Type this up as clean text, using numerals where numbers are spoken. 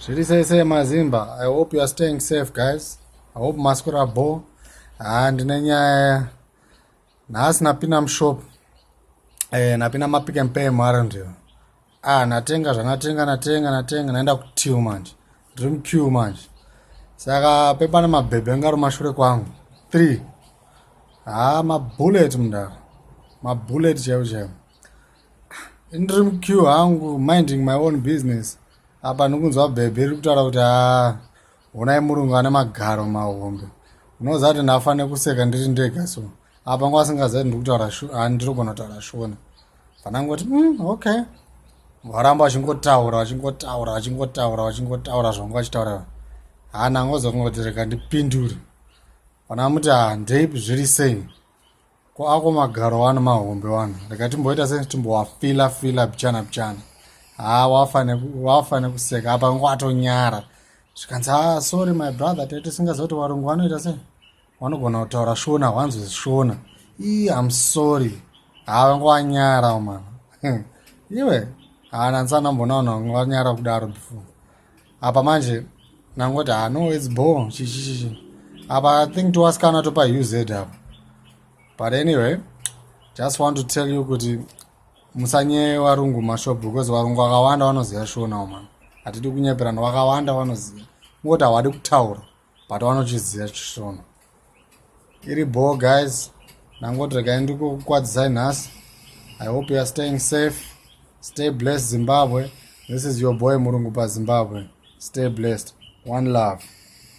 Zviri sei sei maZimba? I hope you are staying safe, guys. I hope maswera bho. Ha, ndine nyaya nhasi. Napinda mushop, napinda maPick and Pay muArundale. Ah, natenga zvanatenga, natenga, natenga, naenda kutil manje. Ndiri muqueue manje. Saka pepane mabhebhe anga ari mashure kwangu. 3. Ha, mabullet mundara. Mabullet chaiwo chaiwo. Ndiri muqueue hangu, minding my own business. Apa ndikunzwa bhebhe riri kutaura kuti, "Ha, honai murungu ane magaro mahombe." Unoziva kuti ndafa nekuseka ndiri ndega. So apa ngo asingaziva kuti ndiri kutaura, ndirogona kutaura Shona. Panangoti, okay." Varamba vachingotaura, vachingotaura, vachingotaura, vachingotaura zvanga vachitaura. Ha, nangozongoti rega ndipindure. Vanamuti, "Ha, ndeipi, zviri sei? Ko ako magaro wano mahombe wano, rega timboita sei, timbowafila fila pichana pichana." Ha, wafa nekuseka. Apa ngwatonyara. Zvikanzi, "Ha, sorry my brother, tete singaziva kuti varungu vanoita sei, vanogona kutaura Shona, hwanzwi Shona. Ii, I'm sorry." Ha, vanga wanyara mana iwe. Ha, nandisanambona vanhu vanga vanyara kudaro before. Apa manje nangoti, "Ha, no, it's bo chichichichi." Apa I think tiwasikana topa uz apa. But anyway, just want to tell you kuti musanyeye varungu mashop, because varungu vakawanda vanoziva Shona man. Hatidi kunyeperana, vakawanda vanoziva, kungoti havadi kutaura, but vanochiziva Chishona. Iri bo guys, nangoti regai ndikukwadzisai nhasi. I hope you are staying safe. Stay blessed, Zimbabwe. This is your boy Murungu paZimbabwe. Stay blessed. One love.